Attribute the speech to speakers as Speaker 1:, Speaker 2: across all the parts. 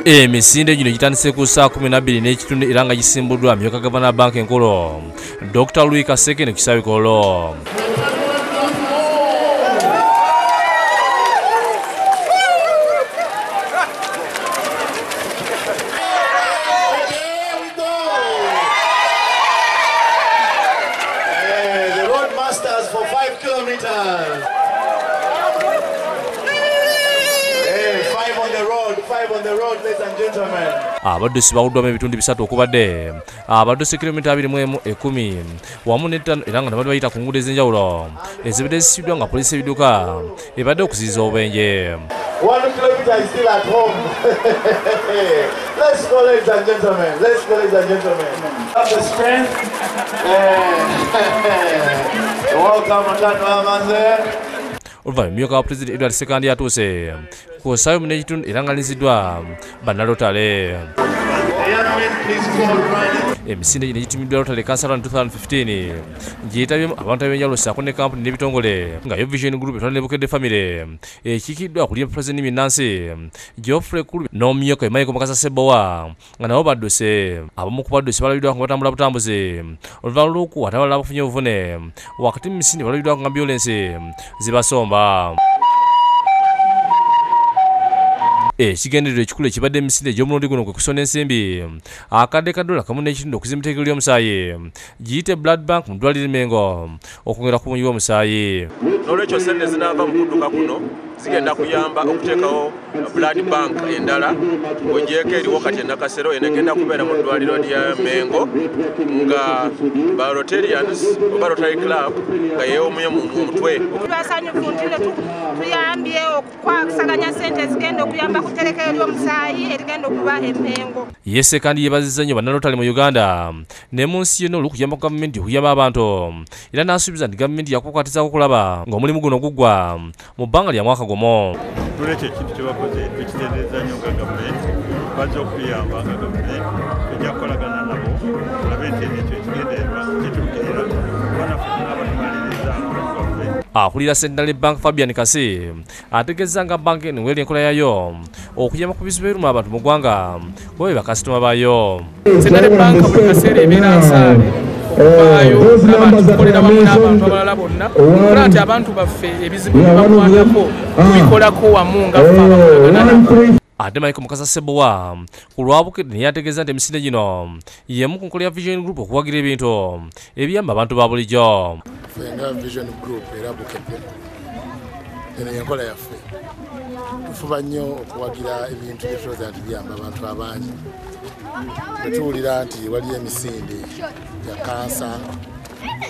Speaker 1: Emisinde gino gitandise ku ssaawa 12:15 era nga gisimbuddwa amyuka gavana banka enkulu Dr. Louis Kaseke ne Kisabikolo.
Speaker 2: The road masters for 5 kilometers. Hey, 5 on the road, 5 on the road, ladies and gentlemen.
Speaker 1: Abaddusi bawuddwamu ebitundu 3 okubadde abaddusi kilomita 21 10 wamu n'ettaano era nga nabadde bayita ku nguudo ez'enjawulo ezibadde zisibiddwa nga poliisi ebidduka ebadde okuziyiza obubenje.
Speaker 2: 1 kilometer is still at home. Let's go, ladies and gentlemen. Let's go, ladies and gentlemen. Have the strength. Welcome,
Speaker 1: Oluvannyuma omumyuka wa Pulezidenti Edward Ssekandi atuuse ku ssaawa 1:15 era ng'aliriziddwa bannalotale. Emisinde gino egitumiddwa Rotary Cancer Run 2015 gyetabyemu abantu ab'enjawulo ssaako ne kampuni n'ebitongole nga yo Vision Group etwala ne Bukedde Family ekiikiddwa ku Pulezidenti Minnansi Geoffrey Kulu n'omumyuka Michael Mukasa Ssebowa nga nabo badduse. Abamu ku badduse balabiddwa nga batambula butambuzi oluvannyuma lw'okukwata abalala abafunye obuvune wakati mu misinde balabiddwa nga ambulensi zibasomba. Ekigendererwa ekikulu ekibadde emisinde egy'omulundi guno kwe kusonda ensimbi akadde ka $1.5 okuzimba etterekero ly'omusaayi giyite Blood Bank mu ddwaliro e Mengo okwongera ku bungi bw'omusaayi.
Speaker 3: N'olwekyo ssente zinaava mu kudduka kuno zigenda kuyamba okuteekawo Blood Bank endala ng'ogyeko eriwo kati e Nakasero enegenda kubeera mu ddwaliro lya Mengo nga ba Rotarians oba Rotary Club nga yeewomye mu mutwe.
Speaker 4: Tubasanyufu nti tuyambye okukwasaganya ssente ezigenda okuyamba ku tterekero ly'omusaayi erigenda okuba e Mengo.
Speaker 1: Ye Ssekandi yeebazizza nnyo bannalotale mu Uganda ne mu nsi yonna olw'okuyamba ku gavumenti okuyamba abantu era n'asuubiza nti gavumenti yakukwatizaako okulaba ng'omulimu guno guggwa mu bbanga lya mwaka gumu.
Speaker 5: Nolwekyo ekintu kye bakoze tukitendereza nnyo nga gavumenti bazze okutuyamba nga gavumenti tujja kukolagana nabo tulabe nti ekyo ekigendererwa kituukirira kuba naffe tunaaba tumaliriza omulimu gwaffe.
Speaker 1: Akulira Centenary Bank Fabian Kasi ategeeza nga banka eno weri enkola yayo okuyamba ku bizibu ebiruma abantu mu ggwanga kuba be bakasitoma baayo.
Speaker 6: Centenary Bank buli kaseera ebeera nsaale okuvaayo okulaba nti tukolera wamu n'abantu abalala bonna okulaba nti abantu baffe ebizibu bye bakwatako tubikolako wamu nga ffe abakolagana nabo.
Speaker 1: Ate Michael Mukasa Ssebowa ku lwa Bukedde naye ategeeza nti emisinde gino y'emu ku nkola ya Vision Group okuwagira ebintu ebiyamba abantu ba bulijjo.
Speaker 7: Ffe nga Vision Group era Bukedde eno y'enkola yaffe, tufuba nnyo okuwagira ebintu bye tulowooza nti biyamba abantu abangi. Bwe tuwulira nti waliyo emisinde gya kansa,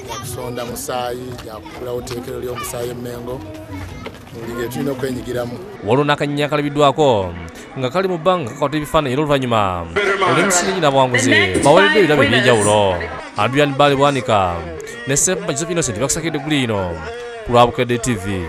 Speaker 7: gya kusonda musaayi, gya kugulawo tterekero ly'omusaayi e Mengo, buli ngeri tulina okwenyigiramu.
Speaker 1: Waliwo n'akanyonyi akalabiddwako nga kali mu bbanga kakwata ebifaananyi era oluvannyuma olw'emisinde gino abawanguzi baweereddwa ebirabo eby'enjawulo. Adrian Bale Bwanika ne Ssempa Joseph Innocent bakusakidde guli ino ku lwa Bukedde TV.